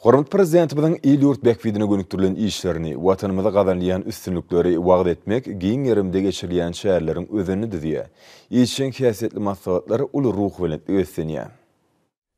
Hormatly Prezidentimiziň il-ýurt bähbidine gönükdirilen işlerini, Watanymyzda gazanylýan üstünlikleri wagyz etmek giň gerimde geçirilýän çäreleriň özenini düzýär. Işjeň häsiýetli maslahatlar uly ruhubelentlige beslenýär.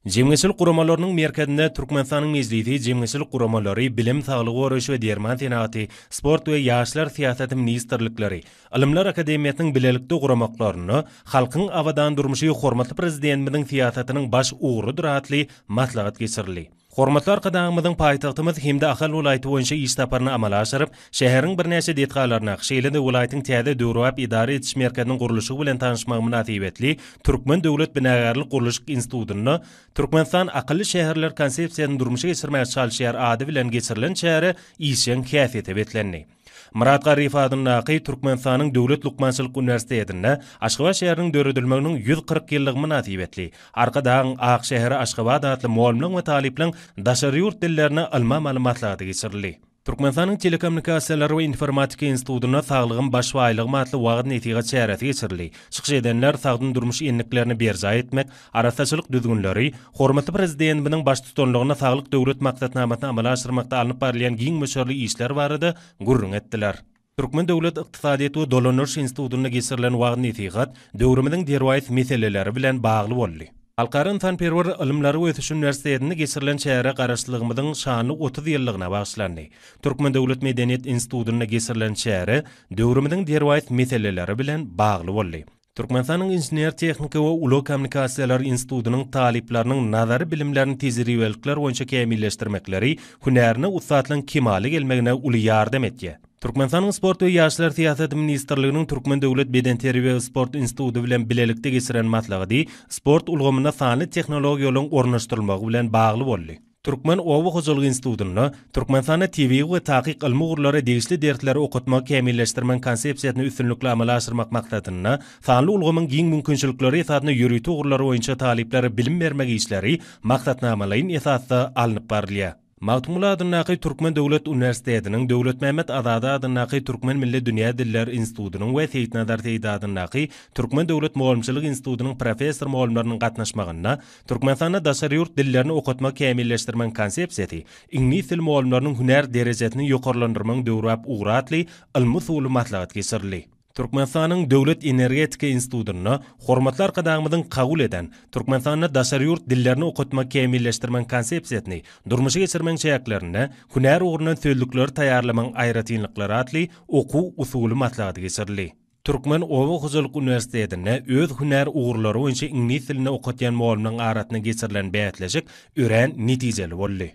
Jemgyýetçilik guramalarynyň merkezinde Türkmenistanyň Mejlisi, jemgyýetçilik guramalary, Bilim, Saglygy goraýyş we derman senagaty, Sport we ýaşlar syýasaty ministrlikleri, Ylymlar akademiýasynyň bilelikde guramaklarynda Halkyň abadan durmuşy hormatly Prezidentimiziň syýasatynyň baş ugrudyr atly maslahat geçirildi. Hormatly Arkadagymyzyň paýtagtymyz hem-de Ahal welaýaty boýunça iş saparyny amala aşyryp, şäheriň birnäçe desgalaryna, şeýle-de welaýatyň täze döwrebap edara ediş merkeziniň gurluşygy bilen tanyşmagy mynasybetli Türkmen döwlet binagärlik-gurluşyk institutynda Türkmenistan akylly şäherler konsepsiýasyny durmuşa geçirmäge çalyşýar ady bilen geçirilen çäre işjeň häsiýete beslendi. Myrat Garryýew adyndaky Türkmenistanyň Döwlet lukmançylyk uniwersitetinde Aşgabat şäheriniň döredilmeginiň 140 ýyllygy mynasybetli Arkadagyň ak şäheri Aşgabat atly mugallymlaryň we talyplaryň daşary ýurt dillerine ylmy-amaly maslahaty geçirildi. Türkmenistanyň Telekommunikasiýalar we informatika institutynda Saglygym baş baýlygym atly wagyz-nesihat çäresi geçirildi. Çykyş edenler sagdyn durmuş endiklerini berjaý etmek, arassaçylyk düzgünleri, hormatly Prezidentimiziň baştutanlygynda Saglyk Döwlet maksatnamasyny amala aşyrmakda alnyp barylýan giň möçberli işler barada gürrüň etdiler. Türkmen döwlet ykdysadyýet we dolandyryş institutynda geçirilen wagyz-nesihat döwrümiziň derwaýys meseleleri bilen bagly boldy. Halkara ynsanperwer ylymlary we ösüş uniwersitetinde geçirilen çäre Garaşsyzlygymyzyň şanly 30 ýyllygyna bagyşlandy. Türkmen döwlet medeniýet institutynda geçirilen çäre döwrümiziň derwaýys meseleleri bilen bagly boldy. Türkmenistanyň Inžener-tehniki we ulag kommunikasiýalary institutynyň talyplarynyň nazary bilimlerini tejribelikler boýunça kämilleşdirmekleri hünärine ussatlygyň kemala gelmegine uly ýardam etýär. Türkmenistanyň Sport we ýaşlar syýasaty ministrliginiň Türkmen döwlet bedenterbiýe we sport instituty bilen bilelikde geçiren maslahaty sport ulgamynda sanly tehnologiýalaryň ornaşdyrylmagy bilen bagly boldy. Türkmen oba hojalyk institutynda Türkmenistanda tebigy we takyk ylmy ugurlara degişli dersleri okatmagy kämilleşdirmegiň konsepsiýasyny üstünlikli amala aşyrmak maksadynda sanly ulgamyň giň mümkinçilikleri esasynda ýörite ugurlar boýunça talyplara bilim bermek işleri maksatnamalaýyn esasda alnyp barylýar. Magtymguly adyndaky Türkmen döwlet uniwersitetiniň, Döwletmämmet Azady adyndaky Türkmen milli dünýä dilleri institutynyň we Seýitnazar Seýdi adyndaky Türkmen döwlet mugallymçylyk institutynyň professor-mugallymlarynyň gatnaşmagynda Türkmenistanda daşary ýurt dillerini okatmagy kämilleşdirmegiň konsepsiýasy, iňlis dili mugallymlarynyň hünär derejesini ýokarlandyrmagyň döwrebap ugry atly ylmy-usuly maslahat geçirildi. Türkmenistanyň Döwlet energetika institutynda hormatly Arkadagymyzyň kabul eden Türkmenistanda daşary ýurt dillerini okatmagy kämilleşdirmegiň konsepsiýasyny durmuşa geçirmegiň çäklerinde hünär ugrundan sözlükleri taýýarlamagyň aýratynlyklary atly okuw-usuly maslahaty geçirildi. Türkmen oba hojalyk uniwersitetinde öz hünär ugurlary boýunça iňlis dilini okatýan mugallymlaryň arasynda geçirilen bäsleşik örän netijeli boldy.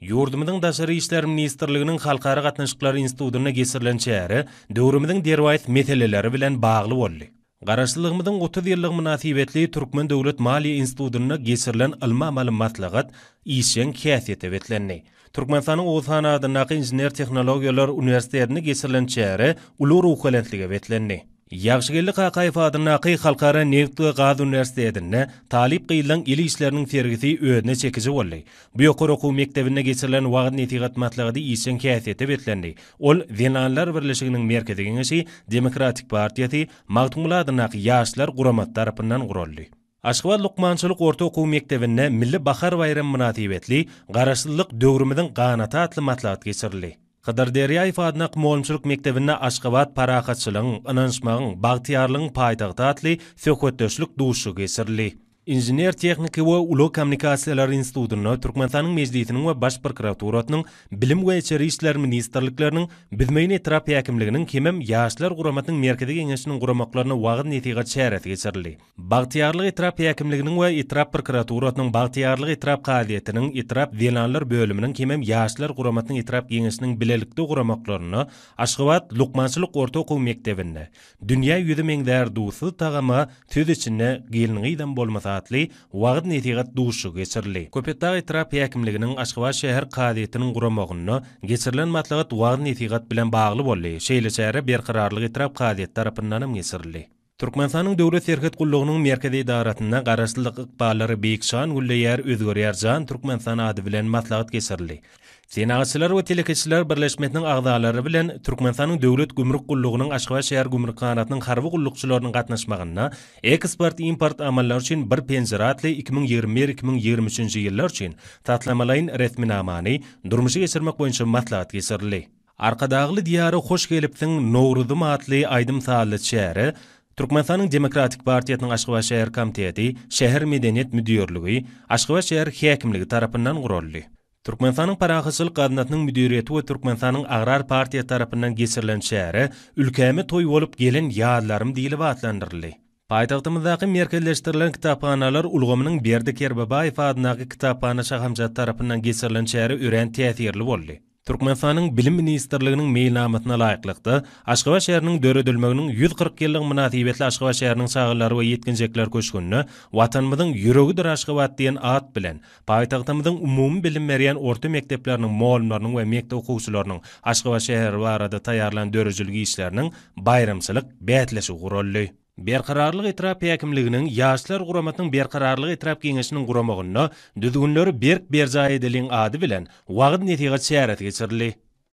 Ýurdumyzyň Daşary işler ministrliginiň Halkara gatnaşyklary institutynda geçirilen çäre döwrümiziň derwaýys meseleleri bilen bagly boldy. Garaşsyzlygymyzyň 30 ýyllygy mynasybetli Türkmen döwlet maliýe institutynda geçirilen ylmy-amaly maslahat işjeň häsiýete beslendi. Türkmenistanyň Oguz han adyndaky Inžener-tehnologiýalar uniwersitetinde geçirilen çäre uly ruhubelentlige beslendi. Ýagşygeldi Kakaýew adyndaky Halkara nebit we gaz uniwersitetinde talyp gyzlaň el işleriniň sergisi özüne çekiji boldy. Bu ýokary okuw mekdebinde geçirilen wagyz-nesihat maslahaty işjeň häsiýete beslendi. Ol Zenanlar birleşiginiň Merkezi Geňeşi, Demokratik partiýasy, Magtymguly adyndaky Ýaşlar guramasy tarapyndan guraldy. Aşgabat lukmançylyk orta okuw mekdebinde Milli bahar baýramy mynasybetli Garaşsyzlyk, döwrümiziň ganaty atly maslahat geçirildi. Hydyr Derýaýew adyndaky mugallymçylyk mekdebinde Aşgabat parahatçylygyň, ynanyşmagyň, bagtyýarlygyň paýtagty atly söhbetdeşlik duşuşygy geçirildi. Inžener-tehniki we ulag kommunikasiýalary institutynda Türkmenistanyň Mejlisiniň we Baş prokuraturasynyň, Bilim we içeri işler ministrlikleriniň, Büzmeýin etrap häkimliginiň hemem Ýaşlar guramasynyň Merkezi Geňeşiniň guramaklarynda wagyz-nesihat çäresi geçirildi. Bagtyýarlyk etrap häkimliginiň we etrap prokuraturasynyň, Bagtyýarlyk etrap kazyýetiniň, etrap zenanlar bölüminiň hemem Ýaşlar guramasynyň etrap geňeşiniň bilelikde guramaklarynda Aşgabat lukmançylyk orta okuw mekdebinde Dünýä ýüzi meňzär duzsuz tagama, söz içinde gelin-gyzam bolmasa atly wagyz-nesihat duşuşygy geçirildi. Köpetdag etrap häkimliginiň, Aşgabat şäher kazyýetiniň guramagynda geçirilen maslahat wagyz-nesihat bilen bagly boldy. Şeýle çäre Berkararlyk etrap kazyýeti tarapyndanam geçirildi. Türkmenistanyň Döwlet serhet gullugynyň Merkezi edarasynda Garaşsyzlyk ykballary beýik şan gülleýär, özgerýär jan Türkmenistan ady bilen maslahat geçirildi. Senagatçylar we telekeçiler birleşmesiniň agzalary bilen Türkmenistanyň Döwlet gümrük gullugynyň Aşgabat şäher gümrükhanasynyň harby gullukçylarynyň gatnaşmagynda Eksport-import amallary üçin bir penjire atly 2021, 2023-nji ýyllar üçin taslamalaýyn resminamany durmuşa geçirmek boýunça maslahat geçirildi. Arkadagly Diýara hoş gelipsiň, Nowruzym atly aýdym-sazly çäre Türkmenistanyň Demokratik partiýasynyň Aşgabat şäher komiteti, şäher medeniýet müdirligi, Aşgabat şäher häkimligi tarapyndan guraldy. Türkmenistanyň Parahatçylyk gaznasynyň müdiriýeti we Türkmenistanyň Agrar partiýasy tarapyndan geçirilen çäre Ülkäme toý bolup gelen ýazlarym diýlip atlandyryldy. Paýtagtymyzdaky merkezleşdirilen kitaphanalar ulgamynyň Berdi Kerbabaýew adyndaky kitaphana şahamçasy tarapyndan geçirilen çäre örän täsirli boldy. Türkmenistanyň Bilim ministrliginiň meýilnamasyna laýyklykda, Aşgabat şäheriniň döredilmeginiň 140 ýyllygy mynasybetli Aşgabat şäheriniň çagalar we ýetginjekler köşgünde Watanymyzyň ýüregidir Aşgabat diýen at bilen, paýtagtymyzyň umumy bilim berýän orta mekdepleriniň mugallymlarynyň we mekdep okuwçylarynyň Aşgabat şäheri barada taýýarlan döredijilik işleriniň baýramçylyk bäsleşigi guraldy. Berkararlyk etrap häkimliginiň Ýaşlar guramasynyň Berkararlyk etrap Geňeşiniň guramagynda Düzgünleri berk berjaý edeliň ady bilen wagyz-nesihat çäresi geçirildi.